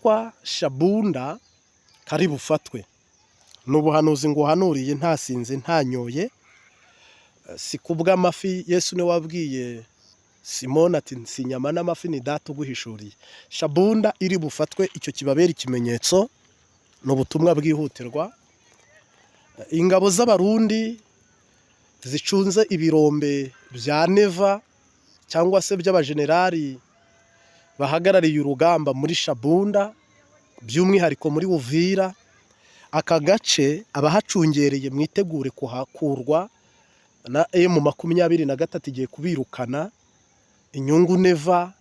kitwa Shabunda kari bufatwe. Ni ubuhanuzi nguhanuriye, ntasinze ntanyoye, si kubw'amafi. Yesu niwe wabwiye Simoni ati: "Si inyama n'amafi, ni Data uguhishuriye." Shabunda iri bufatwe, icyo kibabera ikimenyetso, ni ubutumwa bwihutirwa. Ingabo z'Abarundi zicunze ibirombe bya Neva cyangwa se by'abajenerali bahagarariye urugamba muri Shabunda, by'umwihariko muri Uvira, aka gace abahacungereye mwitegure kuhakurwa na M23, igiye kubirukana. Inyungu Neva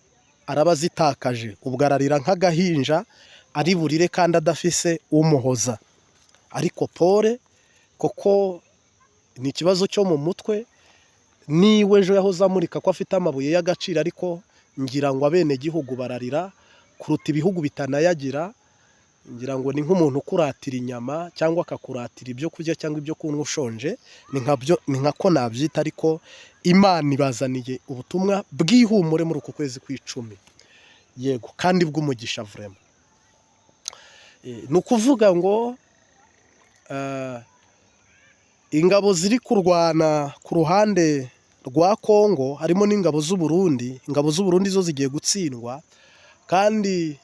araba azitakaje, ubwo ararira nk'agahinja, ari burire kandi adafise umuhoza. Ariko pole, kuko ni ikibazo cyo mu mutwe. Niwe ejo yahoze amurika ko afite amabuye y'agaciro, ariko ngira ngo abenegihugu bararira kuruta ibihugu bitanayagira. Ngira ngo ni nk'umuntu ukuratira inyama cyangwa akakuratira ibyo kurya cyangwa ibyo kunywa ushonje, ni nkabyo, ni nka ko nabyita. Ariko Imana ibazaniye ubutumwa bw'ihumure muri uku kwezi kw'icumi, yego, kandi bw'umugisha vraiment. Ni ukuvuga ngo ingabo ziri kurwana ku ruhande rwa Kongo, harimo n'ingabo z'u Burundi. Ingabo z'u Burundi zo zigiye gutsindwa, kandi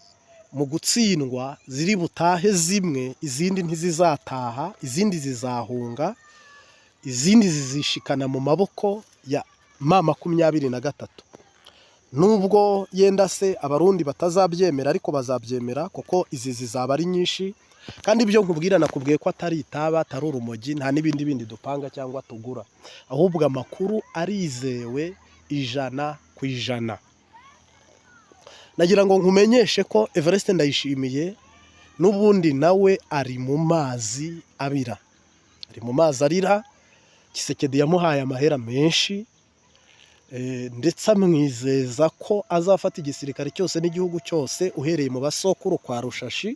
mu gutsindwa ziri butahe zimwe, izindi ntizizataha, izindi zizahunga, izindi zizishikana mu maboko ya M23. Nubwo yenda se Abarundi batazabyemera, ariko bazabyemera kuko izi zizaba ari nyinshi. Kandi ibyo nkubwira, nakubwiye ko atari itaba, atari urumogi, nta n'ibindi bindi dupanga cyangwa tugura, ahubwo amakuru arizewe 100%. Nagira ngo nkumenyeshe ko Evariste Ndayishimiye n'ubundi nawe ari mu mazi abira, ari mu mazi arira. Tshisekedi yamuhaye amahera menshi, ndetse amwizeza ko azafata igisirikare cyose n'igihugu cyose, uhereye mu basokuru kwa Rushashi,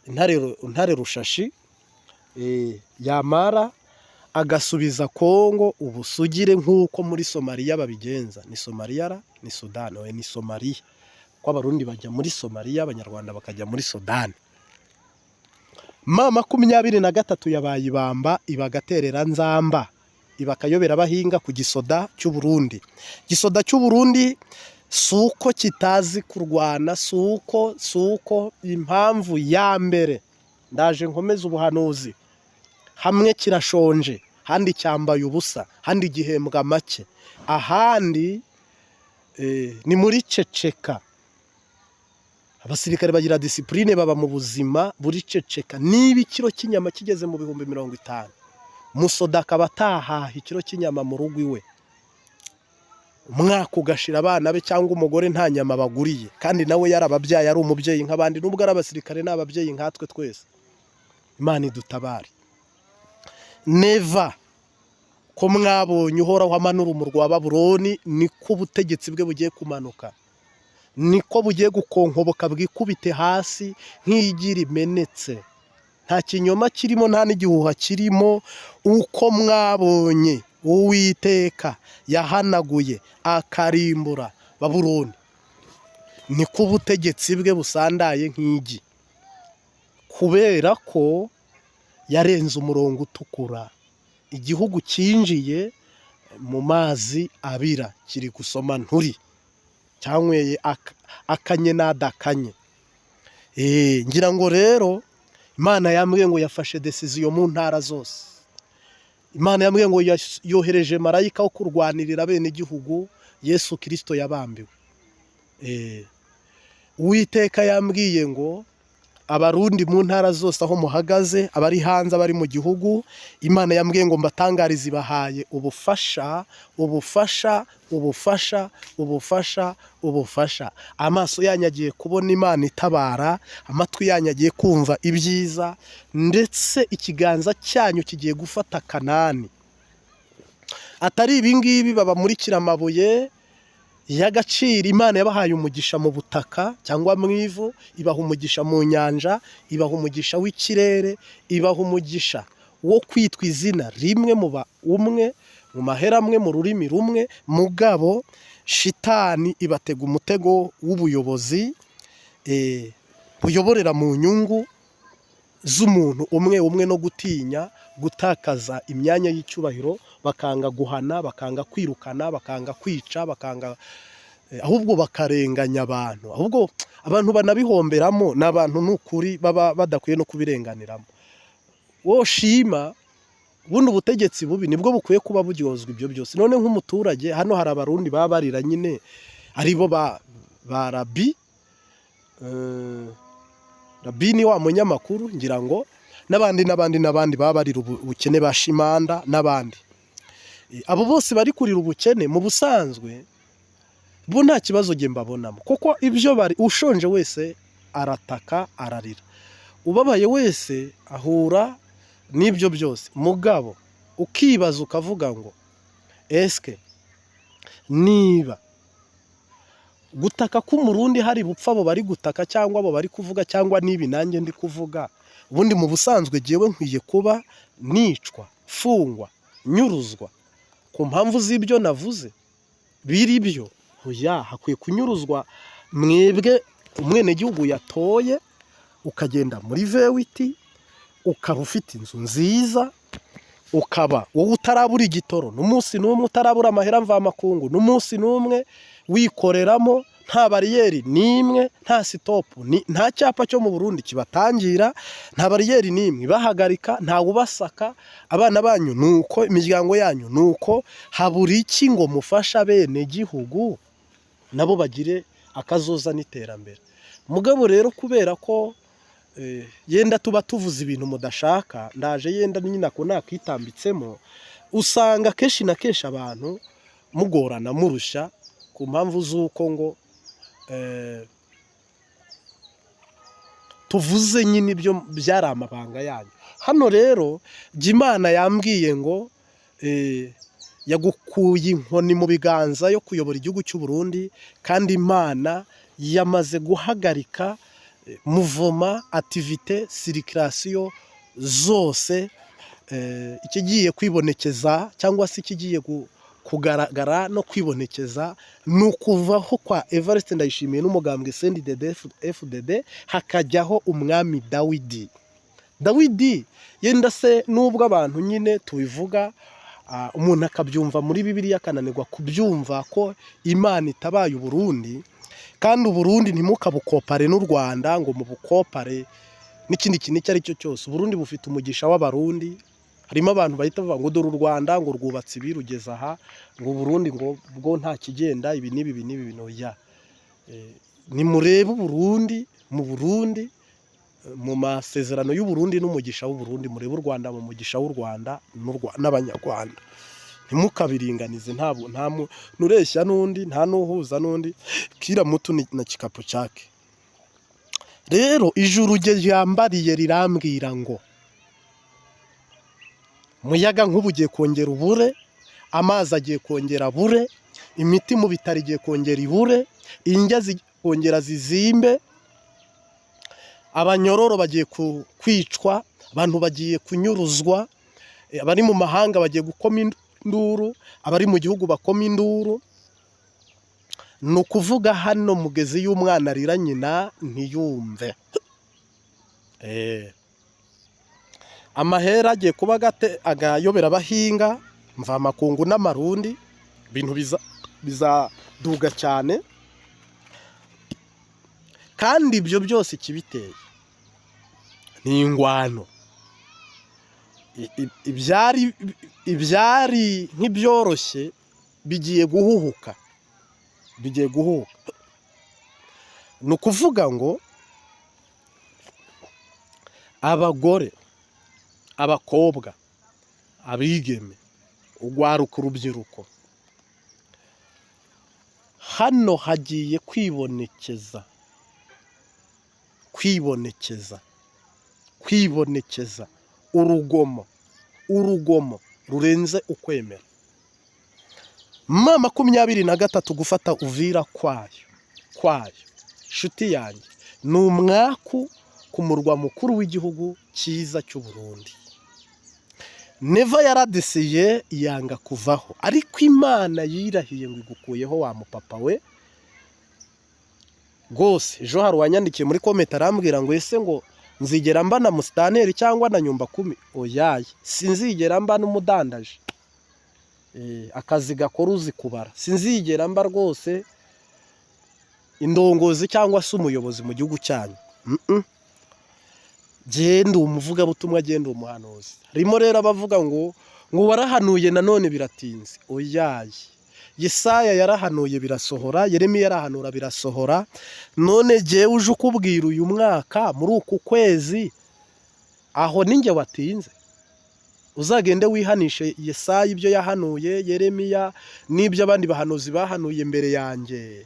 Ntare Rushashi, yamara agasubiza Kongo ubusugire nk'uko muri Somaliya babigenza. Ni Somaliya ra? Ni Sudani? Oya, ni Somaliya, kuko Abarundi bajya muri Somaliya, Abanyarwanda bakajya muri Sudani. M23 yabaye ibamba, iba agaterera nzamba, iba akayobera abahinga ku gisoda cy'u Burundi. Gisoda cy'u Burundi si uko kitazi kurwana, si uko. Impamvu ya mbere, ndaje nkomeze ubuhanuzi, hamwe kirashonje, handi cyambaye ubusa, handi gihembwa make, ahandi ni muri ceceka. Abasirikare bagira discipline, baba mu buzima buri ceceka. Niba ikiro cy'inyama kigeze mu 50,000, musoda akaba atahaha ikiro cy'inyama mu rugo iwe, umwaka ugashira abana be cyangwa umugore nta nyama baguriye, kandi nawe yarababyaye, ari umubyeyi nk'abandi, nubwo ari abasirikare ni ababyeyi nkatwe twese. Imana idutabare. Neva, ko mwabonye Uhoraho amanura umurwa wa Babuloni, niko ubutegetsi bwe bugiye kumanuka, niko bugiye gukonkoboka, bwikubite hasi nk'igi rimenetse. Nta kinyoma kirimo, nta n'igihuha kirimo. Uko mwabonye Uwiteka yahanaguye akarimbura Babuloni, niko ubutegetsi bwe busandaye nk'igi, kubera ko yarenze umurongo utukura. Igihugu cyinjiye mu mazi abira, kiri gusoma nturi, cyanyweye akanye n'adakanye. Ngira ngo rero Imana yambwiye ngo yafashe décision mu ntara zose. Imana yambwiye ngo yohereje marayika wo kurwanirira bene igihugu, Yesu Kirisito yabambiwe. Uwiteka yambwiye ngo Abarundi mu ntara zose aho muhagaze, abari hanze, abari mu gihugu, Imana yambwiye ngo mbatangarize, ibahaye ubufasha, ubufasha, ubufasha, ubufasha, ubufasha. Amaso yanyu agiye kubona Imana itabara, amatwi yanyu agiye kumva ibyiza, ndetse ikiganza cyanyu kigiye gufata Kanani. Atari ibingibi babamurikira amabuye y'agaciro. Imana yabahaye umugisha mu butaka cyangwa mu ivu, ibaha umugisha mu nyanja, ibaha umugisha w'ikirere, ibaha umugisha wo kwitwa izina rimwe, muba umwe mu mahera amwe, mu rurimi rumwe. Mugabo shitani ibatega umutego w'ubuyobozi. Buyoborera mu nyungu z'umuntu umwe umwe no gutinya gutakaza imyanya y'icyubahiro, bakanga guhana, bakanga kwirukana, bakanga kwica, bakanga ahubwo bakarenganya abantu. Ahubwo abantu banabihomberamo ni abantu, ni ukuri, baba badakwiye no kubirenganiramo. Wowe shima buno ubutegetsi bubi nibwo bukwiye kuba buryozwa ibyo byose. None nk'umuturage hano hari Abarundi baba barira nyine, aribo ba Rabi. Rabi ni wa munyamakuru ngira ngo, n'abandi n'abandi n'abandi baba barira ubukene, ba Shimanda n'abandi. Abo bose bari kurira ubukene, mu busanzwe bo nta kibazo njye mbabonamo, kuko ibyo bari, ushonje wese arataka, ararira, ubabaye wese ahura n'ibyo byose. Mugabo ukibaza ukavuga ngo eske niba gutaka k'Umurundi hari bupfa, abo bari gutaka cyangwa abo bari kuvuga cyangwa n'ibi nanjye ndi kuvuga, ubundi mu busanzwe jyewe nkwiye kuba nicwa, fungwa, nyuruzwa ku mpamvu z'ibyo navuze biri byo? Oya, hakwiye kunyuruzwa mwebwe umwenegihugu yatoye, ukagenda muri V8, ukaba ufite inzu nziza, ukaba wowe utarabura igitoro n'umunsi n'umwe, utarabura amahera mvamakungu n'umunsi n'umwe, wikoreramo nta bariyeri n'imwe, nta stop, nta cyapa cyo mu Burundi kibatangira, nta bariyeri n'imwe ibahagarika, ntawe ubasaka, abana banyu ni uko, imiryango yanyu ni uko. Habura iki ngo mufashe abenegihugu nabo bagire akazoza n'iterambere? Mugabo rero kubera ko yenda tuba tuvuze ibintu mudashaka, ndaje yenda nyine ako nakitambitsemo, usanga kenshi na kenshi abantu mugorana, murushya ku mpamvu z'uko ngo tuvuze nyine ibyo byari amabanga yanyu. Hano rero jya Imana yambwiye ngo yagukuye inkoni mu biganza yo kuyobora igihugu cy'u Burundi, kandi Imana yamaze guhagarika mouvement, activité, circulation zose. Ikigiye kwibonekeza cyangwa se ikigiye kugaragara no kwibonekeza ni ukuvaho kwa Evariste Ndayishimiye n'umugambwe CNDD FDD, hakajyaho umwami Dawidi. Dawidi yenda se nubwo abantu nyine tubivuga, umuntu akabyumva muri Bibiliya akananirwa kubyumva ko Imana itabaye Uburundi. Kandi Uburundi ntimukabukopare n'u Rwanda ngo mubukopare n'ikindi kintu icyo ari cyo cyose. Uburundi bufite umugisha w'Abarundi. Harimo abantu bahita bavuga ngo dore u Rwanda ngo rwubatse ibi, rugeze aha, ngo Uburundi ngo bwo nta kigenda, ibi n'ibi, ibi n'ibi. Oya, nimurebe Uburundi mu Burundi, mu masezerano y'Uburundi n'umugisha w'Uburundi, murebe u Rwanda mu mugisha w'u Rwanda n'Abanyarwanda. Ntimukabiringanize. Ntabwo nta muntu ureshya n'undi, nta n'uhuza n'undi, kila mtu ni na kikapu chake. Rero ijuru rye ryambariye rirambwira ngo muyaga nk'ubu ugiye kongera ubure, amazi agiye kongera abure, imiti mu bitaro igiye kongera ibure, indya kongera zizimbe, abanyororo bagiye kwicwa, abantu bagiye kunyuruzwa, abari mu mahanga bagiye gukoma induru, abari mu gihugu bakoma induru. Ni ukuvuga hano mugezi y'umwana arira nyina ntiyumve. Amahera agiye kuba agayobera abahinga mvamakungu n'Amarundi, ibintu bizaduga cyane. Kandi ibyo byose ikibiteye ni ingwano. Ibyari nk'ibyoroshye bigiye guhuhuka, bigiye guhuhuka. Ni ukuvuga ngo abagore, abakobwa, abigeme, urwaruka, urubyiruko, hano hagiye kwibonekeza, kwibonekeza, kwibonekeza urugomo, urugomo rurenze ukwemera. M23 gufata Uvira kwayo, nshuti yanjye, ni umwaku ku murwa mukuru w'igihugu cyiza cy'u Burundi. Neva yaradesiye yanga kuvaho, ariko Imana yirahiye ngo igukuyeho wa mupapa we. Rwose ejo hari uwanyandikiye muri comment arambwira ngo: "Ese ngo nzigera mba na musitaneri cyangwa na nyumba kumi?" Oyaye, sinzigera mba n'umudandaje. Akazi gakora uzi kubara. Sinzigera mba rwose indongozi cyangwa se umuyobozi mu gihugu cyanyu. Genda umuvugabutumwa, genda umuhanuzi. Harimo rero abavuga ngo warahanuye nanone biratinze. Oyaye, Yesaya yarahanuye birasohora, Yeremiya yarahanura birasohora. None jyewe uje ukubwira uyu mwaka muri uku kwezi, aho ninjye watinze? Uzagende wihanishe Yesaya ibyo yahanuye, Yeremiya n'ibyo abandi bahanuzi bahanuye mbere yanjye.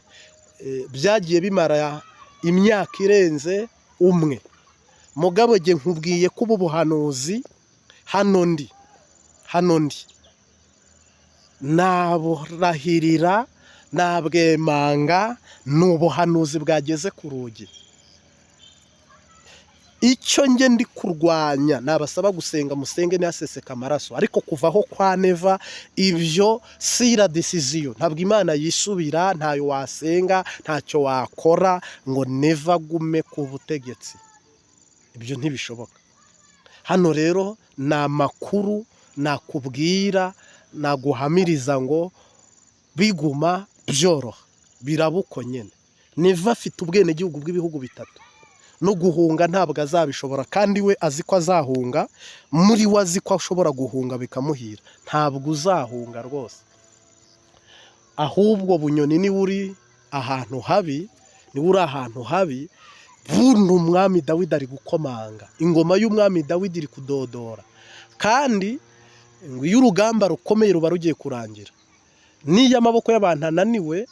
Byagiye bimara imyaka irenze umwe. Mugabo jye nkubwiye ko ubu buhanuzi hano ndi naburahirira, nabwemanga, ni ubuhanuzi bwageze ku rugi. Icyo njye ndi kurwanya, nabasaba gusenga, musenge ntihaseseke amaraso. Ariko kuvaho kwa Neva, ibyo c'est la décision. Ntabwo Imana yisubira, ntayo wasenga, ntacyo wakora ngo Neva agume ku butegetsi, ibyo ntibishoboka. Hano rero ni amakuru nakubwira, naguhamiriza ngo biguma byoroha, biraba uko nyine. Neva afite ubwenegihugu bw'ibihugu bitatu, no guhunga ntabwo azabishobora. Kandi we azi ko azahunga, muri we azi ko ashobora guhunga bikamuhira. Ntabwo uzahunga rwose, ahubwo Bunyoni niwe uri ahantu habi, niwe uri ahantu habi. Buno umwami Dawidi ari gukomanga, ingoma y'umwami Dawidi iri kudodora. Kandi ngo iyo urugamba rukomeye ruba rugiye kurangira, n'iyo amaboko y'abantu ananiwe,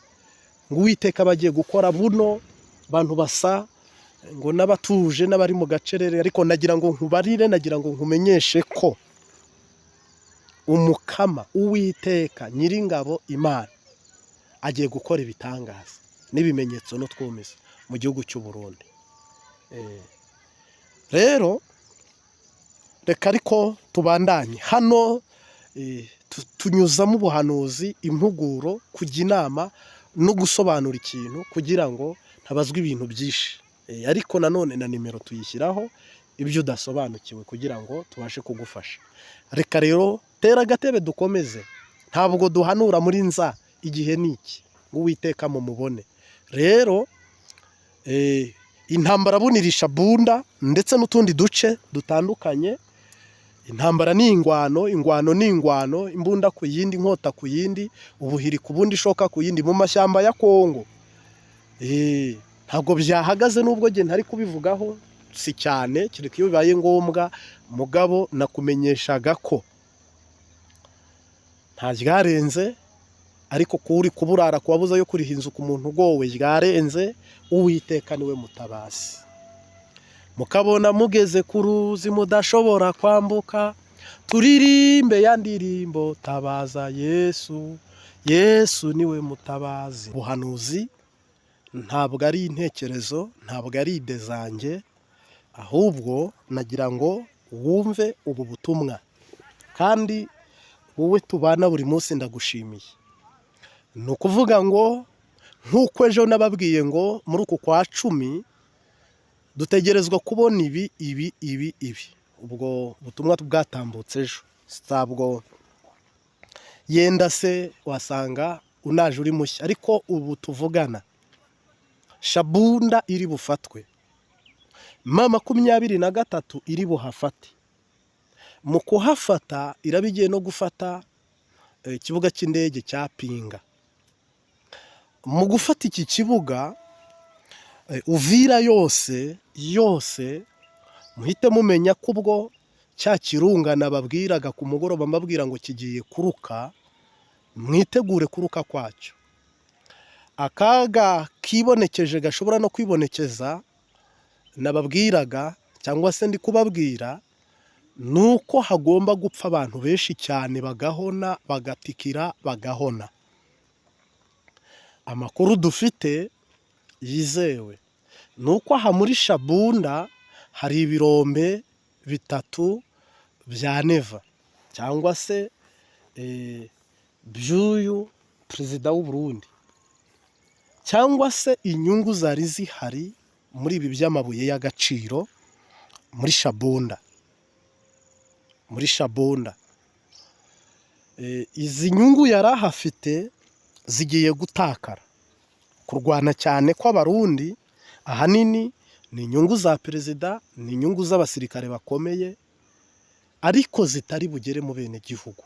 ngo Uwiteka aba agiye gukora. Buno bantu basa ngo n'abatuje n'abari mu gacerere, ariko nagira ngo nkubarire, nagira ngo nkumenyeshe ko Umukama Uwiteka Nyiringabo Imana agiye gukora ibitangaza n'ibimenyetso n'utwumizo mu gihugu cy'u Burundi. Rero reka ariko tubandanye hano, tunyuzamo ubuhanuzi, impuguro, kujya inama no gusobanura ikintu kugira ngo ntabazwe ibintu byinshi. Ariko nanone na nimero tuyishyiraho ibyo udasobanukiwe kugira ngo tubashe kugufasha. Reka rero tera agatebe dukomeze. Ntabwo duhanura muri nza, igihe ni iki ngo Uwiteka mumubone. Rero intambara bunirisha Bunda ndetse n'utundi duce dutandukanye. Intambara ni ingwano, ingwano ni ingwano, imbunda ku yindi, inkota ku yindi, ubuhiri ku bundi, ishoka ku yindi mu mashyamba ya Kongo. Ntabwo byahagaze nubwo njye ntari kubivugaho si cyane, kereka iyo bibaye ngombwa. Mugabo nakumenyeshaga ko nta ryarenze, ariko kuri kuburara kuwabuze yo kuriha inzu, ku muntu ugowe ryarenze. Uwiteka niwe mutabazi. Mukabona mugeze ku ruzi mudashobora kwambuka, turirimbe ya ndirimbo: "Tabaza Yesu, Yesu niwe mutabazi." Ubuhanuzi ntabwo ari intekerezo, ntabwo ari idée zanjye, ahubwo nagira ngo wumve ubu butumwa. Kandi wowe tubana buri munsi, ndagushimiye. Ni ukuvuga ngo nk'uko ejo nababwiye ngo muri uku kwa 10 dutegerezwa kubona ibi, ibi, ibi, ibi, ubwo butumwa bwatambutse ejo. Ntabwo yenda se wasanga unaje uri mushya, ariko ubu tuvugana Shabunda iri bufatwe, M23 iri buhafate. Mu kuhafata iraba igiye no gufata ikibuga cy'indege cya Pinga. Mu gufata iki kibuga, Uvira yose yose, muhite mumenya ko ubwo cya kirunga nababwiraga ku mugoroba, mbabwira ngo kigiye kuruka, mwitegure kuruka kwacyo. Akaga kibonekeje gashobora no kwibonekeza nababwiraga cyangwa se ndi kubabwira, ni uko hagomba gupfa abantu benshi cyane, bagahona, bagatikira, bagahona. Amakuru dufite yizewe ni uko aha muri Shabunda hari ibirombe bitatu bya Neva cyangwa se by'uyu perezida w'u Burundi. Cyangwa se inyungu zari zihari muri ibi by'amabuye y'agaciro muri Shabunda, muri Shabunda. Izi nyungu yari ahafite zigiye gutakara. Kurwana cyane kw'Abarundi ahanini ni inyungu za perezida, ni inyungu z'abasirikare bakomeye, ariko zitari bugere mu benegihugu.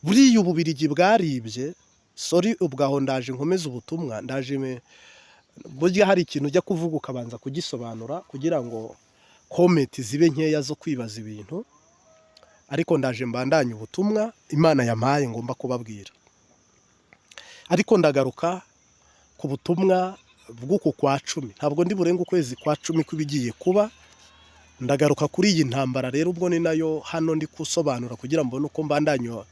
Buriya Ububirigi bwaribye, sorry, ubwo aho ndaje nkomeze ubutumwa, ndaje. Burya hari ikintu ujya kuvuga ukabanza kugisobanura kugira ngo comment zibe nkeya zo kwibaza ibintu, ariko ndaje mbandanye ubutumwa Imana yampaye ngomba kubabwira. Ariko ndagaruka ku butumwa bw'uku kwa 10, ntabwo ndi burenge ukwezi kwa 10 kw'ibigiye kuba. Ndagaruka kuri iyi ntambara rero, ubwo ni nayo hano ndi gusobanura kugira mbone uko mbandanya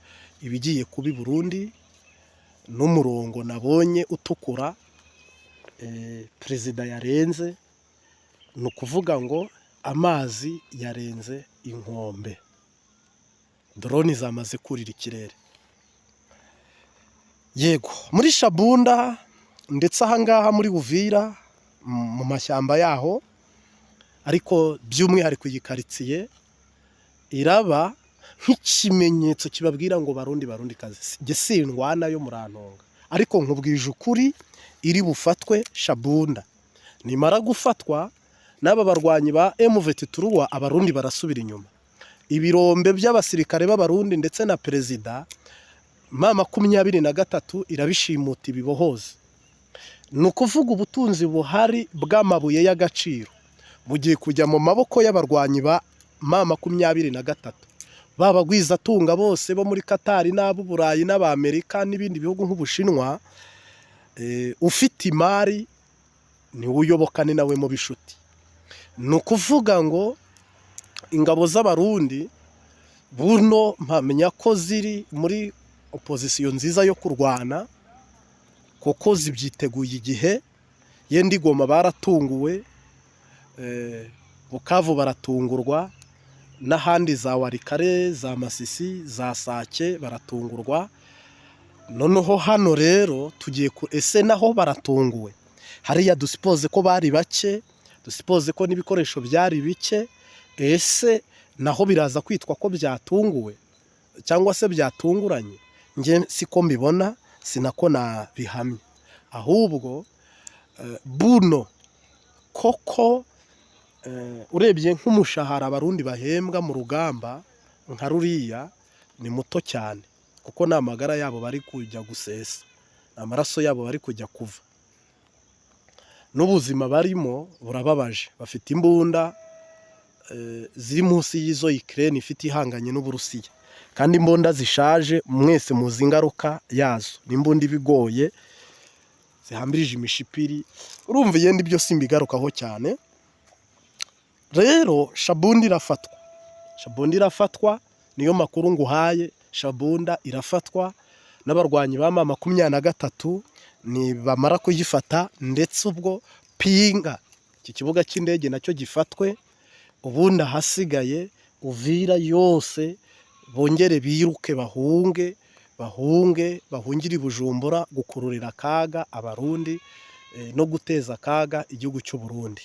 ibigiye kuba i Burundi n'umurongo nabonye utukura perezida yarenze. Ni ukuvuga ngo amazi yarenze inkombe, drone zamaze kurira ikirere. Yego, muri Shabunda ndetse ahangaha muri Uvira mu mashyamba yaho, ariko by'umwihariko iyi karitsiye iraba nk'ikimenyetso kibabwira ngo: "Barundi, Barundi kazi, jye sindwana yo murantunga, ariko nkubwije ukuri iri bufatwe." Shabunda nimara gufatwa n'aba barwanyi ba M23, Abarundi barasubira inyuma. Ibirombe by'abasirikare b'Abarundi ndetse na perezida, M23 irabishimuta ibibohoza. Ni ukuvuga ubutunzi buhari bw'amabuye y'agaciro bugiye kujya mu maboko y'abarwanyi ba M23. Babagwizatunga bose bo muri Katari n'ab'Uburayi n'Abamerika n'ibindi bihugu nk'Ubushinwa, ufite imari niwe uyoboka, ni nawe mu bishuti. Ni ukuvuga ngo ingabo z'Abarundi buno mpamenya ko ziri muri opposition nziza yo kurwana, kuko zibyiteguye. Igihe yenda i Goma baratunguwe, Bukavu baratungurwa, n'ahandi za Walikale, za Masisi, za Sake baratungurwa. Noneho hano rero tugiye ku ese naho baratunguwe? Hariya dusipoze ko bari bake, dusipoze ko n'ibikoresho byari bike. Ese naho biraza kwitwa ko byatunguwe cyangwa se byatunguranye? Njye siko mbibona, sinako nabihamya. Ahubwo buno koko urebye nk'umushahara Abarundi bahembwa mu rugamba nka ruriya ni muto cyane, kuko ni amagara yabo bari kujya gusesa, ni amaraso yabo bari kujya kuva, n'ubuzima barimo burababaje. Bafite imbunda ziri munsi y'izo Ukraine ifite ihanganye n'Uburusiya, kandi imbunda zishaje mwese muzi ingaruka yazo. Ni imbunda iba igoye, zihambirije imishipiri. Urumva yenda ibyo simbigarukaho cyane. Rero Shabunda irafatwa, Shabunda irafatwa, niyo makuru nguhaye. Shabunda irafatwa n'abarwanyi ba M23. Nibamara kuyifata, ndetse ubwo Pinga, iki kibuga cy'indege nacyo gifatwe, ubundi ahasigaye Uvira yose bongere biruke, bahunge, bahunge, bahungire i Bujumbura, gukururira akaga Abarundi no guteza akaga igihugu cy'u Burundi.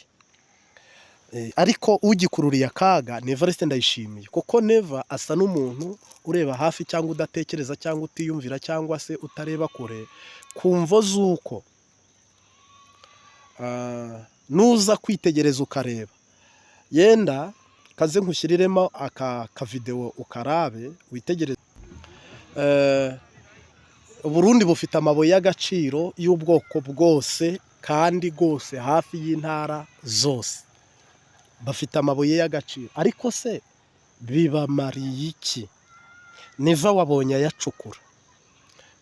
Ariko ugikururiye akaga ni Evariste Ndayishimiye, kuko Neva asa n'umuntu ureba hafi cyangwa udatekereza cyangwa utiyumvira cyangwa se utareba kure, ku mvo z'uko nuza kwitegereza ukareba, yenda kaze nkushyiriremo aka kavidewo ukarabe witegereze. Uburundi bufite amabuye y'agaciro y'ubwoko bwose kandi rwose hafi y'intara zose bafite amabuye y'agaciro, ariko se bibamariye iki? Neva wabonye ayacukura,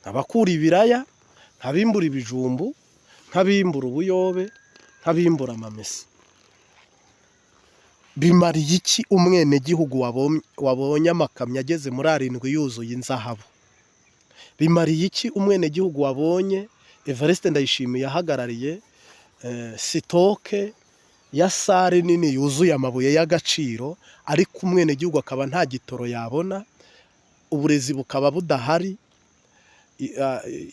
nk'abakura ibiraya, nk'abimbura ibijumbu, nk'abimbura ubuyobe, nk'abimbura amamesa. Bimariye iki umwenegihugu wabonye amakamyo ageze muri arindwi yuzuye inzahabu? Bimariye iki umwenegihugu wabonye Evariste Ndayishimiye ahagarariye stock ya salle nini yuzuye amabuye y'agaciro, ariko umwenegihugu akaba nta gitoro yabona, uburezi bukaba budahari,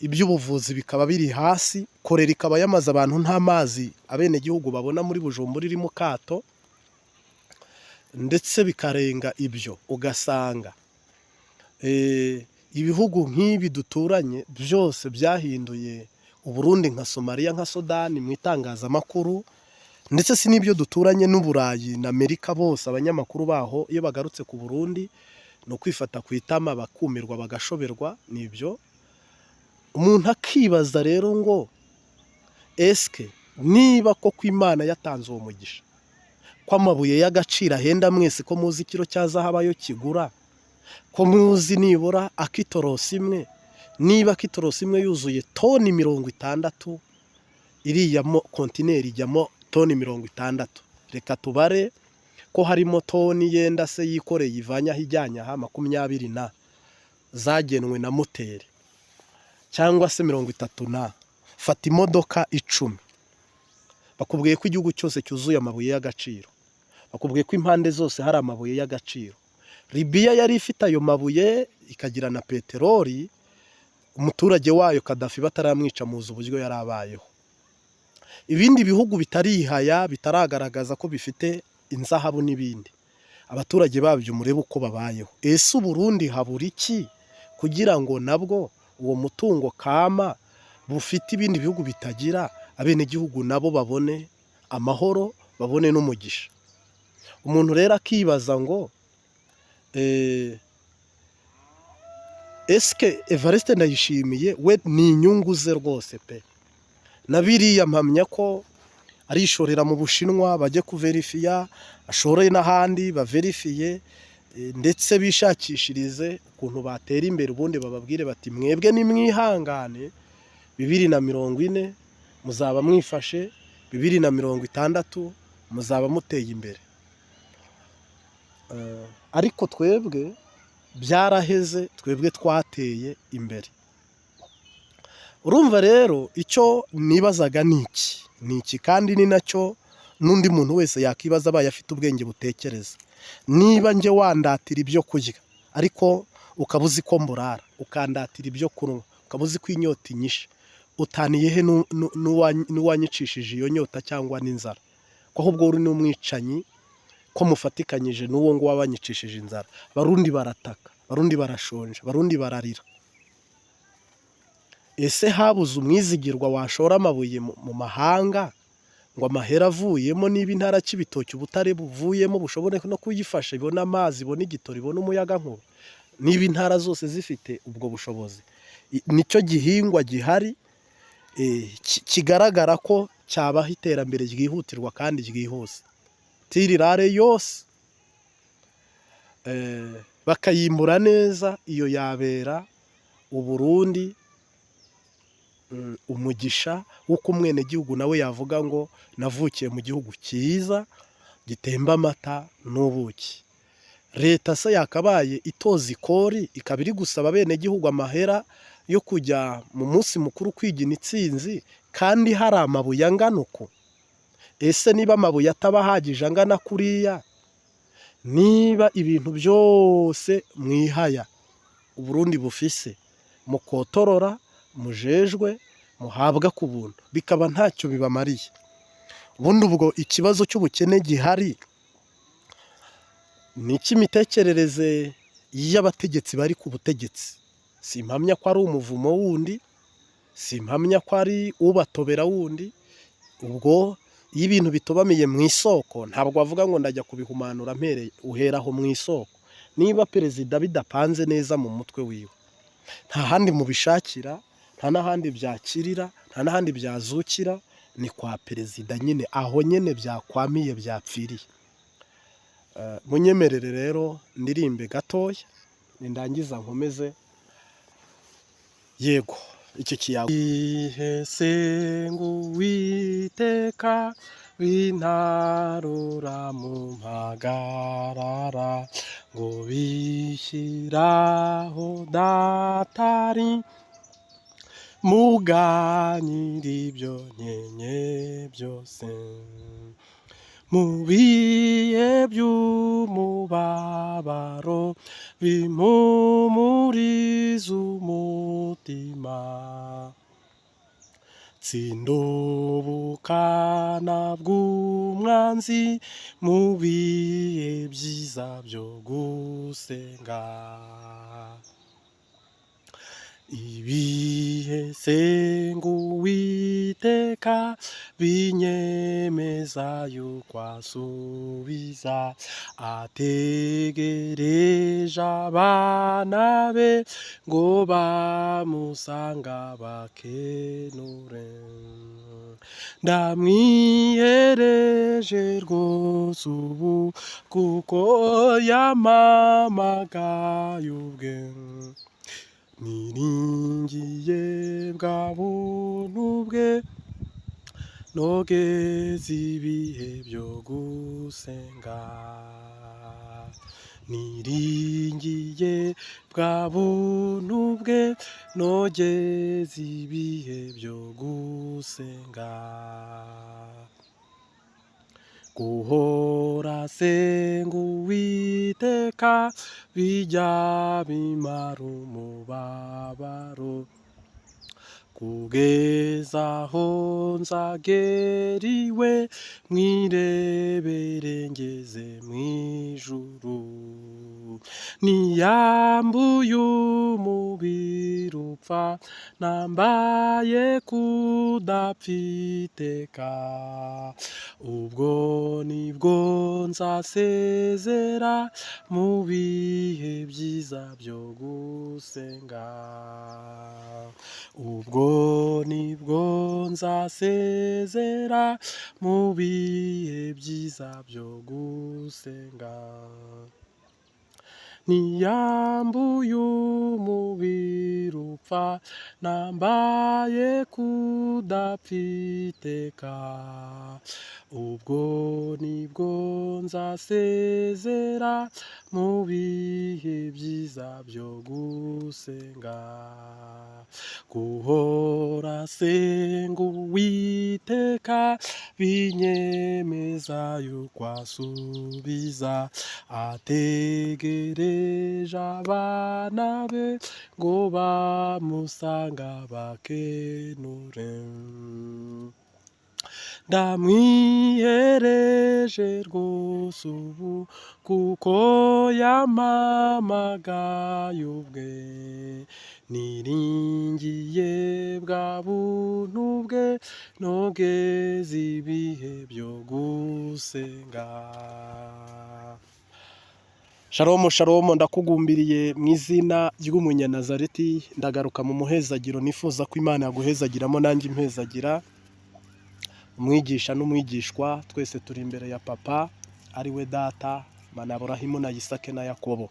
Iby'ubuvuzi bikaba biri hasi, korera ikaba yamaze abantu, nta mazi abenegihugu babona muri Bujumbura iri mu kato, ndetse bikarenga ibyo ugasanga ibihugu nk'ibi duturanye byose byahinduye Uburundi nka Somaliya, nka Sudani mu itangazamakuru, ndetse si n'ibyo duturanye, n'Uburayi na Amerika bose, abanyamakuru baho iyo bagarutse ku Burundi ni ukwifata ku itama, bakumirwa, bagashoberwa. Nibyo, umuntu akibaza rero ngo eske niba koko Imana yatanze uwo mugisha, ko amabuye y'agaciro ahenda, mwese ko muzi ikiro cya zahabu ayo kigura, ko muzi nibura akitorosi imwe, niba akitorosi imwe yuzuye toni 60, iriya kontineri ijyamo toni 60, reka tubare ko harimo toni yenda se yikoreye ivanye aho ijyanye aha 20 na zagenwe na moteri, cyangwa se 30 na, fata imodoka 10. Bakubwiye ko igihugu cyose cyuzuye amabuye y'agaciro, bakubwiye ko impande zose hari amabuye y'agaciro. Libiya yari ifite ayo mabuye, ikagira na peteroli, umuturage wayo Kadafi bataramwica muzi uburyo yari abayeho. Ibindi bihugu bitarihaya, bitaragaragaza ko bifite inzahabu n'ibindi, abaturage babyo murebe uko babayeho. Ese Uburundi habura iki kugira ngo nabwo uwo mutungo kama bufite ibindi bihugu bitagira, abenegihugu nabo babone amahoro, babone n'umugisha? Umuntu rero akibaza ngo eske Evariste Ndayishimiye we ni inyungu ze rwose pe? Na biriya mpamya ko arishorera mu Bushinwa bajye kuverifiya, ashoreye n'ahandi baverifiye, ndetse bishakishirize ukuntu batera imbere, ubundi bababwire bati: "Mwebwe nimwihangane, 2040 muzaba mwifashe, 2060 muzaba muteye imbere." Ariko twebwe byaraheze, twebwe twateye imbere. Urumva rero icyo nibazaga ni iki, ni iki kandi ni nacyo n'undi muntu wese yakibaza abaye afite ubwenge butekereza: niba njye wandatira ibyo kurya ariko ukaba uzi ko mburara, ukandatira ibyo kunywa ukaba uzi ko inyota inyishe, utaniye he n'uwanyicishije iyo nyota cyangwa n'inzara? Ko ahubwo uri n'umwicanyi, ko mufatikanyije n'uwo nguwo wabanyicishije inzara. Barundi barataka, Barundi barashonje, Barundi bararira. Ese habuze umwizigirwa washora amabuye mu mahanga ngo amahera avuyemo, niba intara Cibitoke ubutare buvuyemo bushobore no kuyifasha ibone amazi, ibone igitoro, ibone umuyagankuba, niba intara zose zifite ubwo bushobozi? Nicyo gihingwa gihari kigaragara ko cyabaha iterambere ryihutirwa kandi ryihuse. Tirirare yose bakayimbura neza, iyo yabera Uburundi umugisha w'uko umwenegihugu nawe yavuga ngo navukiye mu gihugu cyiza gitemba amata n'ubuki. Leta se yakabaye itoza ikori, ikaba iri gusaba abenegihugu amahera yo kujya mu munsi mukuru kwigina itsinzi, kandi hari amabuye angana uku? Ese niba amabuye ataba ahagije angana kuriya, niba ibintu byose mwihaya Uburundi bufise mukotorora, mujejwe, muhabwa ku buntu, bikaba ntacyo bibamariye, ubundi ubwo ikibazo cy'ubukene gihari ni icy'imitekerereze y'abategetsi bari ku butegetsi? Simpamya ko ari umuvumo wundi, simpamya ko ari ubatobera wundi. Ubwo iyo ibintu bitobamiye mu isoko, ntabwo wavuga ngo ndajya kubihumanura mpereye uheraho mu isoko. Niba perezida bidapanze neza mu mutwe wiwe, nta handi mubishakira, nta n'ahandi byakirira, nta n'ahandi byazukira, ni kwa perezida nyine, aho nyine byakwamiye, byapfiriye. Munyemerere rero ndirimbe gatoya, nindangiza nkomeze. Yego, icyo kiyago ihe Uwiteka bintarura mu mpagarara, ngo bishyiraho datari muganyira ibyo nkenye byose mu bihe by'umubabaro, bimpumuriza umutima. mutima. Tsinda ubukana bw'umwanzi mu bihe byiza byo gusenga. Ibihe senga Uwiteka binyemeza yuko asubiza, ategereje abana be ngo bamusanga bakenure. Ndamwihereje rwose ubu kuko yampamagaye ubwe, niringiye bwa buntu bwe, nogeze ibihe byo gusenga. Niringiye bwa buntu bwe, nogeze ibihe byo gusenga. Guhora senga Uwiteka bijya bimara umubabaro, kugeza aho nzagera iwe mwirebere ngeze mu ijuru. Niyambuye umubiri upfa, nambaye kudapfa iteka, ubwo nibwo nzasezera mu bihe byiza byo gusenga. Ubwo nibwo nzasezera mu bihe byiza byo gusenga. Niyambuye umubiri upfa, nambaye kudapfa iteka, ubwo nibwo nzasezera mu bihe byiza byo gusenga. Guhora senga Uwiteka binyemeza yuko asubiza, ategereje abana be ngo bamusanga bakenure. Ndamwihereje rwose ubu kuko yampamagaye ubwe, niringiye bwa buntu bwe, nogeze ibihe byo gusenga. Shalomu shalomu, ndakugumbiriye mu izina ry'Umunyanazareti, ndagaruka mu muhezagiro nifuza ko Imana yaguhezagiramo nanjye impezagira. Umwigisha n'umwigishwa twese turi imbere ya Papa ari we Data, Mana Aburahimu na Isake na Yakobo.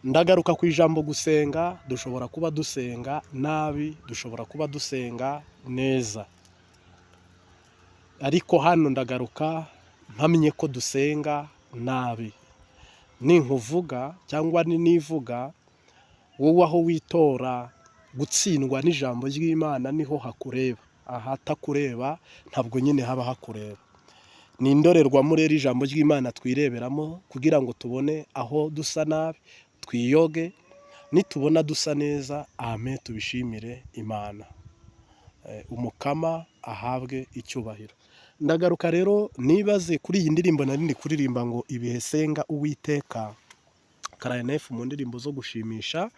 Ndagaruka ku ijambo gusenga, dushobora kuba dusenga nabi, dushobora kuba dusenga neza, ariko hano ndagaruka mpamye ko dusenga nabi. Ninkuvuga cyangwa nivuga, wowe aho witora gutsindwa n'ijambo ry'Imana niho hakureba, ahatakureba ntabwo nyine haba hakureba. Ni indorerwamo rero ijambo ry'Imana twireberamo kugira ngo tubone aho dusa nabi twiyoge, nitubona dusa neza amen, tubishimire Imana. Umukama ahabwe icyubahiro. Ndagaruka rero nibaze kuri iyi ndirimbo nari ndi kuririmba ngo ibihe senga Uwiteka, Karanefu mu ndirimbo zo gushimisha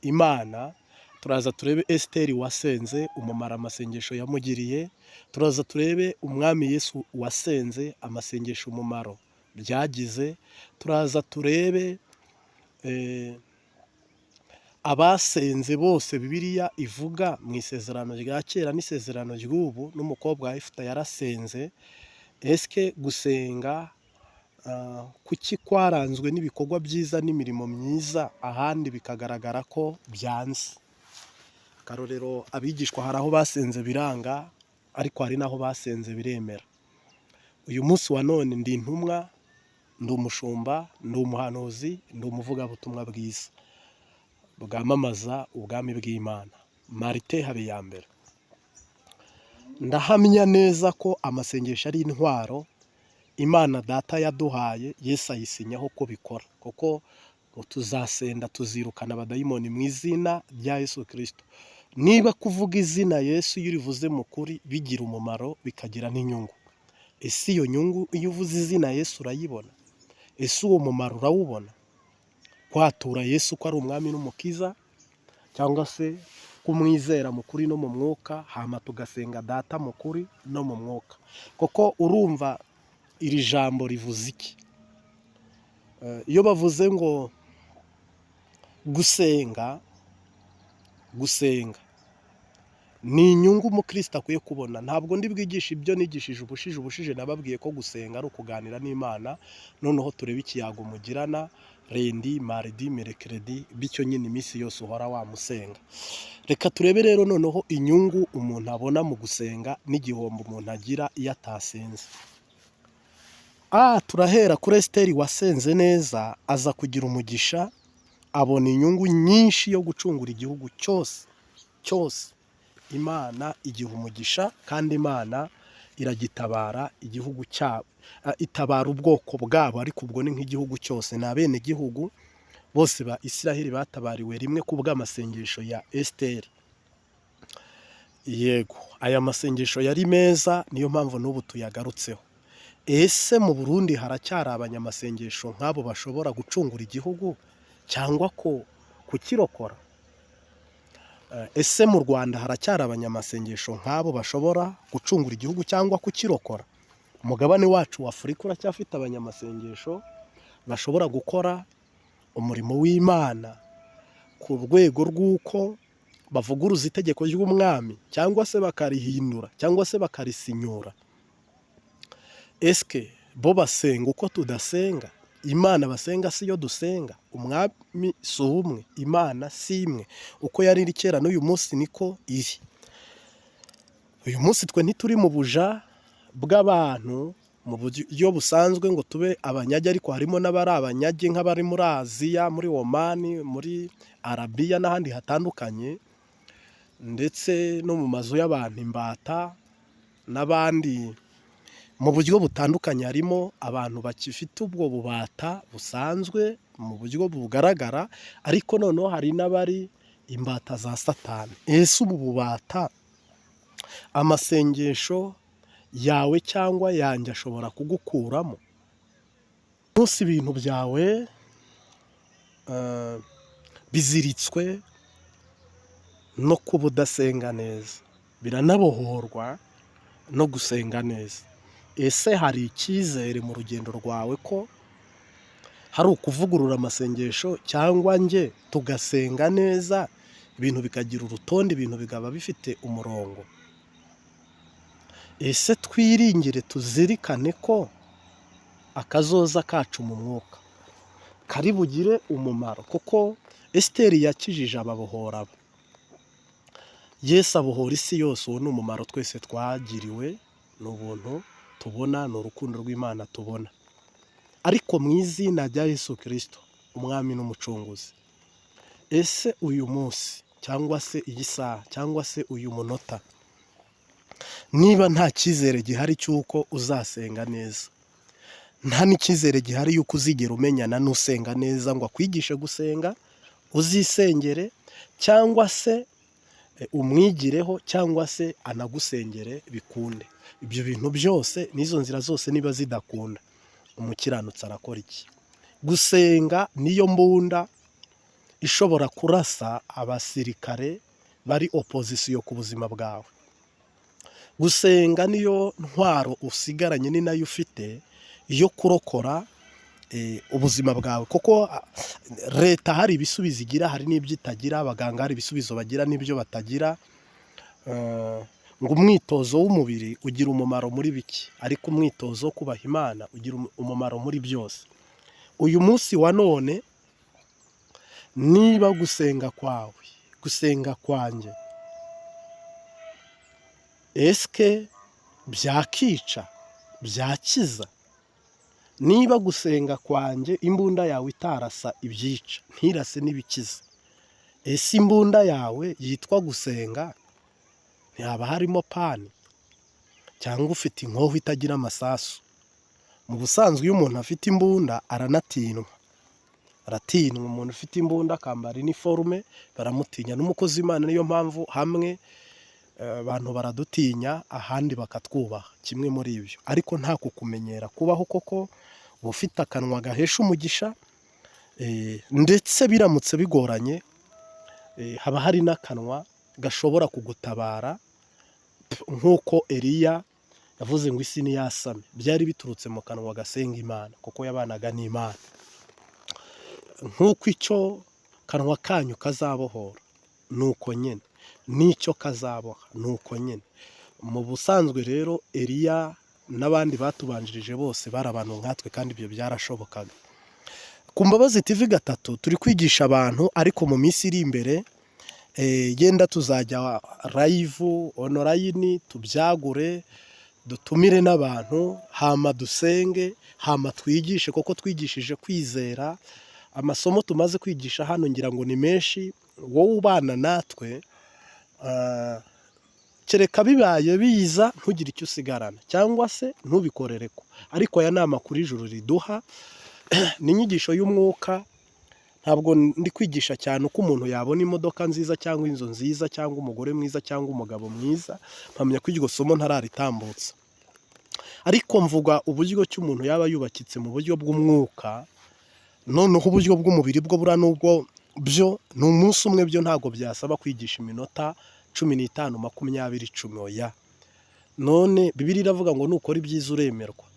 Imana. Turaza turebe Esiteri wasenze umumaro amasengesho yamugiriye, turaza turebe umwami Yesu wasenze amasengesho umumaro byagize, turaza turebe abasenze bose Bibiliya ivuga mu isezerano rya kera n'isezerano ry'ubu, n'umukobwa wa Yefuta yarasenze. Esike gusenga kuki kwaranzwe n'ibikorwa byiza n'imirimo myiza, ahandi bikagaragara ko byanze? Akarorero, abigishwa hari aho basenze biranga, ariko hari n'aho basenze biremera. Uyu munsi wa none ndi intumwa, ndi umushumba, ndi umuhanuzi, ndi umuvugabutumwa bwiza bwamamaza ubwami bw'Imana. Marite Habiyambere. Ndahamya neza ko amasengesho ari intwaro Imana Data yaduhaye, Yesu ayisinyaho ko bikora, kuko Ngo tuzasenda, tuzirukana abadayimoni mu izina rya Yesu Kirisito. Niba kuvuga izina Yesu, iyo urivuze mu kuri, bigira umumaro, bikagira n'inyungu, ese iyo nyungu iyo uvuze izina Yesu urayibona? Ese uwo mumaro urawubona? Kwatura Yesu ko ari umwami n'umukiza, cyangwa se kumwizera mu kuri no mu mwuka, hama tugasenga Data mu kuri no mu mwuka. Kuko urumva iri jambo rivuze iki? Iyo bavuze ngo gusenga, gusenga ni inyungu umukristo akwiye kubona. Ntabwo ndi bwigishe ibyo nigishije ubushize. Ubushize nababwiye ko gusenga ari ukuganira n'Imana. Noneho turebe ikiyago mugirana lundi, mardi, mercredi, bityo nyine iminsi yose uhora wamusenga. Reka turebe rero noneho inyungu umuntu abona mu gusenga n'igihombo umuntu agira iyo atasenze. Turahera kuri Esiteri wasenze neza, aza kugira umugisha, abona inyungu nyinshi yo gucungura igihugu cyose cyose. Imana igiha umugisha, kandi Imana iragitabara igihugu cyabo, itabara ubwoko bwabo, ariko ubwo ni nk'igihugu cyose, ni abenegihugu bose ba Isiraheli batabariwe rimwe ku bw'amasengesho ya Esiteri. Yego, aya masengesho yari meza, niyo mpamvu n'ubu tuyagarutseho. Ese mu Burundi haracyari abanyamasengesho nk'abo bashobora gucungura igihugu cyangwa ko kukirokora? Ese mu Rwanda haracyari abanyamasengesho nk'abo bashobora gucungura igihugu cyangwa kukirokora? Umugabane wacu wa Afurika uracyafite abanyamasengesho bashobora gukora umurimo w'Imana ku rwego rw'uko bavuguruza itegeko ry'umwami, cyangwa se bakarihindura, cyangwa se bakarisinyura? Eske bo basenga uko tudasenga? Imana basenga si yo dusenga? Umwami si umwe? Imana si imwe? Uko yari iri kera, n'uyu munsi niko iri. Uyu munsi twe ntituri mu buja bw'abantu mu buryo busanzwe ngo tube abanyage, ariko harimo n'abari abanyage nk'abari muri Aziya, muri Omani, muri Arabiya n'ahandi hatandukanye, ndetse no mu mazu y'abantu imbata n'abandi mu buryo butandukanye. Harimo abantu bakifite ubwo bubata busanzwe mu buryo bugaragara, ariko noneho hari n'abari imbata za Satani. Ese ubu bubata amasengesho yawe cyangwa yanjye ashobora kugukuramo? Munsi ibintu byawe biziritswe no kuba udasenga neza, biranabohorwa no gusenga neza. Ese hari icyizere mu rugendo rwawe ko hari ukuvugurura amasengesho, cyangwa njye tugasenga neza, ibintu bikagira urutonde, ibintu bikaba bifite umurongo? Ese twiringire, tuzirikane ko akazoza kacu mu mwuka kari bugire umumaro, kuko Esiteri yakijije ababohora, Yesu abohora isi yose. Uwo ni umumaro twese twagiriwe, ni ubuntu tubona, ni urukundo rw'Imana tubona. Ariko mu izina rya Yesu Kirisito, umwami n'umucunguzi, ese uyu munsi, cyangwa se iyi saha, cyangwa se uyu munota, niba nta cyizere gihari cy'uko uzasenga neza, nta n'icyizere gihari y'uko uzigera umenyana n'usenga neza ngo akwigishe gusenga, uzisengere, cyangwa se umwigireho, cyangwa se anagusengere bikunde, ibyo bintu byose n'izo nzira zose niba zidakunda, umukiranutsi arakora iki? Gusenga niyo mbunda ishobora kurasa abasirikare bari opposition ku buzima bwawe. Gusenga niyo ntwaro usigaranye, ni nayo ufite yo kurokora ubuzima bwawe, kuko leta hari ibisubizo igira, hari n'ibyo itagira. Abaganga hari ibisubizo bagira n'ibyo batagira. Ngo umwitozo w'umubiri ugira umumaro muri bike, ariko umwitozo wo kubaha Imana ugira umumaro muri byose. Uyu munsi wa none, niba gusenga kwawe, gusenga kwanjye, esike byakica, byakiza? Niba gusenga kwanjye, imbunda yawe itarasa ibyica, ntirase n'ibikiza, ese imbunda yawe yitwa gusenga ntihaba harimo panne, cyangwa ufite inkoho itagira amasasu? Mu busanzwe iyo umuntu afite imbunda aranatinywa. Baratinywa. Umuntu ufite imbunda akambara iniforume baramutinya, n'umukozi w'Imana. Niyo mpamvu hamwe abantu baradutinya, ahandi bakatwubaha, kimwe muri ibyo. Ariko nta kukumenyera kubaho, koko uba ufite akanwa gahesha umugisha, ndetse biramutse bigoranye haba hari n'akanwa gashobora kugutabara, nk'uko Eliya yavuze ngo isi niyasame, byari biturutse mu kanwa gasenga Imana, kuko yabanaga n'Imana. Nk'uko icyo kanwa kanyu kazabohora ni uko nyine n'icyo kazaboha ni uko nyine. Mu busanzwe rero Eliya n'abandi batubanjirije bose bari abantu nkatwe, kandi ibyo byarashobokaga. Ku Mbabazi TV gatatu turi kwigisha abantu, ariko mu minsi iri imbere yenda tuzajya live online, tubyagure, dutumire n'abantu, hama dusenge, hama twigishe, kuko twigishije kwizera. Amasomo tumaze kwigisha hano ngira ngo ni menshi. Wowe ubana natwe, kereka bibaye biza ntugire icyo usigarana cyangwa se ntubikorere ko. Ariko aya ni amakuru ijuru riduha, ni inyigisho y'umwuka. Ntabwo ndi kwigisha cyane uko umuntu yabona imodoka nziza cyangwa inzu nziza cyangwa umugore mwiza cyangwa umugabo mwiza. Mpamya ko iryo somo ntararitambutsa, ariko mvuga uburyo ki umuntu yaba yubakitse mu buryo bw'umwuka. Noneho uburyo bw'umubiri bwo buriya nubwo byo ni umunsi umwe, byo ntabwo byasaba kwigisha iminota 15, 20, 10, oya. None Bibiliya iravuga ngo nukora ibyiza uremerwa.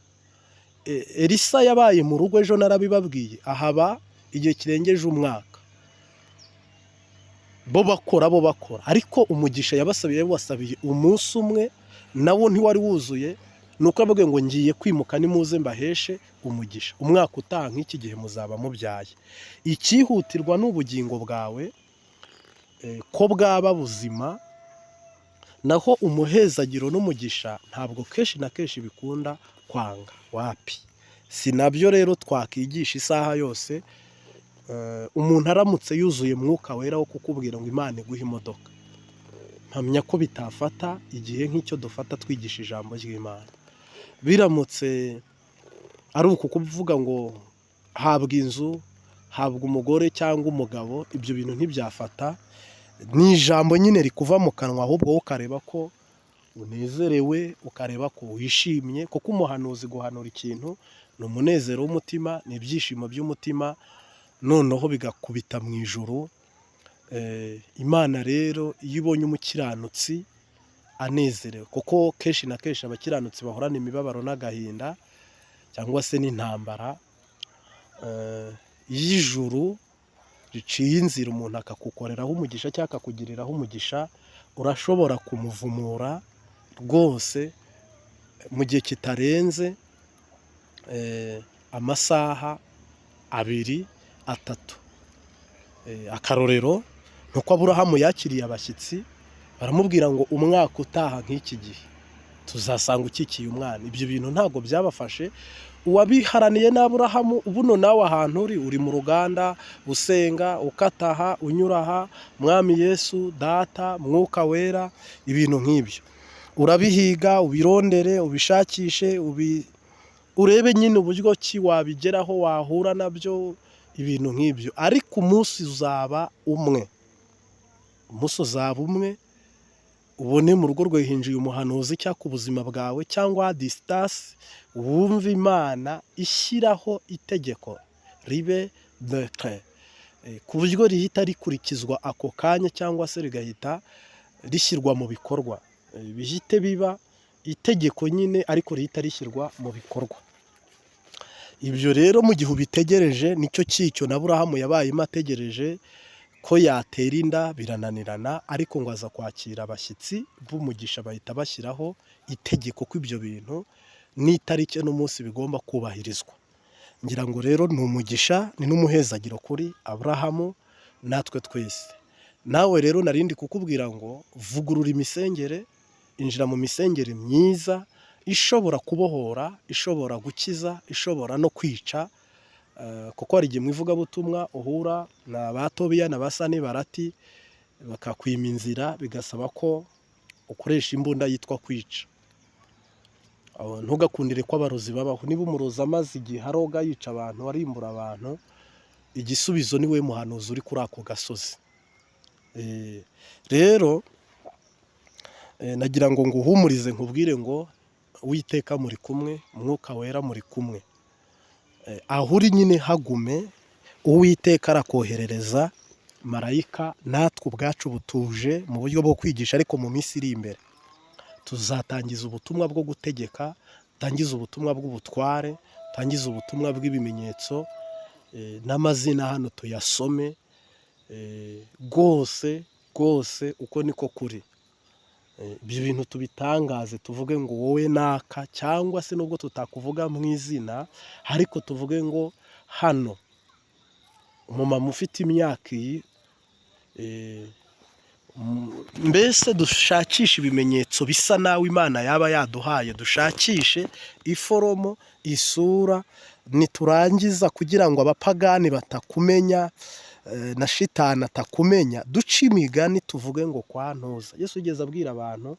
Elisa yabaye mu rugo, ejo narabibabwiye, ahaba igihe kirengeje umwaka, bo bakora, ariko umugisha yabasabiye yabasabiye umunsi umwe, nawo ntiwari wuzuye. Ni uko yavuga ngo ngiye kwimuka, nimuze mbaheshe umugisha, umwaka utaha nk'iki gihe muzaba mubyaye. Icyihutirwa ni ubugingo bwawe ko bwaba buzima, naho umuhezagiro n'umugisha ntabwo kenshi na kenshi bikunda kwanga, wapi. Si nabyo rero twakigisha isaha yose. Umuntu aramutse yuzuye Mwuka Wera wo kukubwira ngo Imana iguhe imodoka, mpamya ko bitafata igihe nk'icyo dufata twigisha ijambo ry'Imana. Biramutse ari uku kuvuga ngo habwa inzu, habwa umugore cyangwa umugabo, ibyo bintu ntibyafata. Ni ijambo nyine rikuva mu kanwa, ahubwo wowe ukareba ko unezerewe, ukareba ko wishimye, kuko umuhanuzi guhanura ikintu ni umunezero w'umutima, ni ibyishimo by'umutima, noneho bigakubita mu ijuru. Imana rero iyo ibonye umukiranutsi anezerewe, kuko kenshi na kenshi abakiranutsi bahorana imibabaro n'agahinda cyangwa se n'intambara, iyo ijuru riciye inzira umuntu akagukoreraho umugisha cyangwa akakugiriraho umugisha, urashobora kumuvumura rwose mu gihe kitarenze amasaha 2, 3. Akarorero ni uko Aburahamu yakiriye abashyitsi, baramubwira ngo umwaka utaha nk'iki gihe tuzasanga ukikiye umwana. Ibyo bintu ntabwo byabafashe. Uwabiharaniye ni Aburahamu. Buno nawe ahantu uri mu ruganda, usenga, ukataha, unyura aha, Mwami Yesu, Data, Mwuka Wera, ibintu nk'ibyo urabihiga, ubirondere, ubishakishe, urebe nyine uburyo ki wabigeraho, wahura nabyo, ibintu nk'ibyo. Ariko umunsi uzaba umwe, umunsi uzaba umwe, ubone mu rugo rwawe hinjiye umuhanuzi, cyangwa ku buzima bwawe, cyangwa distance, wumve Imana ishyiraho itegeko ribe décret, ku buryo rihita rikurikizwa ako kanya cyangwa se rigahita rishyirwa mu bikorwa, bihite biba itegeko nyine, ariko rihita rishyirwa mu bikorwa. Ibyo rero mu gihe ubitegereje, nicyo cyicyo na Aburahamu yabayemo ategereje ko yatera inda, birananirana, ariko ngo aza kwakira abashyitsi b'umugisha, bahita bashyiraho itegeko ko ibyo bintu n'itariki n'umunsi bigomba kubahirizwa. Ngira ngo rero ni umugisha, ni n'umuhezagiro kuri Aburahamu natwe twese. Nawe rero narindi kukubwira ngo vugurura imisengere, injira mu misengere myiza ishobora kubohora, ishobora gukiza, ishobora no kwica, kuko hari igihe mu ivugabutumwa uhura na ba Tobiya na ba Sanibarati bakakwima inzira, bigasaba ko ukoresha imbunda yitwa kwica. Ntugakundire ko abarozi babaho. Niba umurozi amaze igihe aroga, yica abantu, arimbura abantu. Igisubizo ni we muhanuzi uri kuri ako gasozi. Rero nagira ngo nguhumurize, nkubwire ngo Uwiteka muri kumwe, Umwuka Wera muri kumwe. Aho uri nyine hagume, Uwiteka arakoherereza marayika. Natwe ubwacu butuje mu buryo bwo kwigisha, ariko mu minsi iri imbere tuzatangiza ubutumwa bwo gutegeka, tangiza ubutumwa bw'ubutware, tangiza ubutumwa bw'ibimenyetso, n'amazina hano tuyasome rwose rwose, uko niko kuri. Ibyo bintu tubitangaze, tuvuge ngo wowe naka, cyangwa se nubwo tutakuvuga mu izina, ariko tuvuge ngo hano umumama ufite imyaka iyi, mbese dushakishe ibimenyetso bisa nawe Imana yaba yaduhaye, dushakishe iforomo, isura, niturangiza kugira ngo abapagani batakumenya na shitani atakumenya, duce imigani tuvuge ngo kwa ntuza. Yesu yigeze abwira abantu,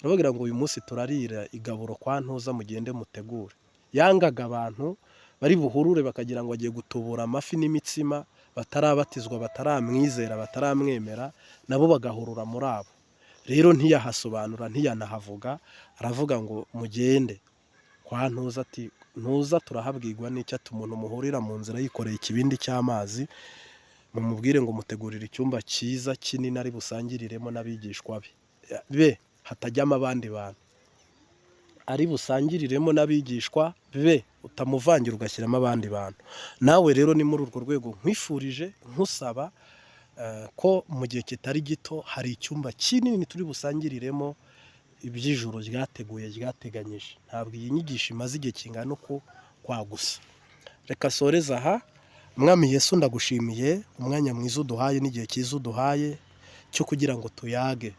arababwira ngo uyu munsi turarira igaburo kwa ntuza, mugende mutegure. Yangaga abantu bari buhurure bakagira ngo agiye gutubura amafi n'imitsima, batarabatizwa, bataramwizera, bataramwemera, nabo bagahurura muri abo. Rero ntiyahasobanura, ntiyanahavuga, aravuga ngo mugende kwa ntuza, ati ntuza turahabwirwa n'icyo, ati umuntu muhurira mu nzira yikoreye ikibindi cy'amazi, mumubwire ngo mutegurire icyumba cyiza kinini ari busangiriremo n'abigishwa be, hatajyamo abandi bantu, ari busangiriremo n'abigishwa be, utamuvangira ugashyiramo abandi bantu. Nawe rero ni muri urwo rwego nkwifurije, nkusaba ko mu gihe kitari gito hari icyumba kinini turi busangiriremo iby'ijuru ryateguye, ryateganyije. Ntabwo iyi nyigisho imaze igihe kingana uku kwagusa. Reka soreze aha. Mwami Yesu, ndagushimiye umwanya mwiza uduhaye n'igihe cyiza uduhaye cyo kugira ngo tuyage.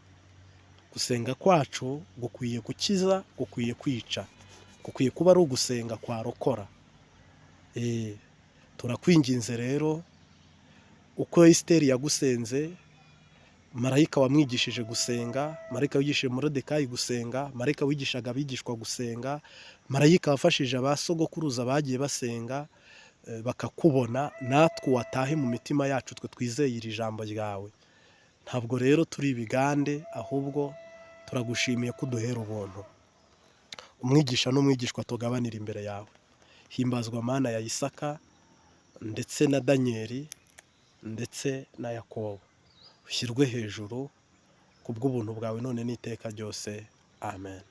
Gusenga kwacu gukwiye gukiza, gukwiye kwica, gukwiye kuba ari ugusenga kwarokora. Turakwinginze rero, uko Esiteri yagusenze, marayika wamwigishije gusenga, marayika wigishije Morodekayi gusenga, marayika wigishaga abigishwa gusenga, marayika wafashije ba sogokuruza bagiye basenga bakakubona, natwe watahe mu mitima yacu twe twizeye iri jambo ryawe. Ntabwo rero turi ibigande, ahubwo turagushimiye ko uduhera ubuntu. Umwigisha n'umwigishwa tugabanira imbere yawe. Himbazwa Mana ya Isaka ndetse na Daniyeli ndetse na Yakobo. Ushyirwe hejuru kubw'ubuntu bwawe none n'iteka ryose. Amen.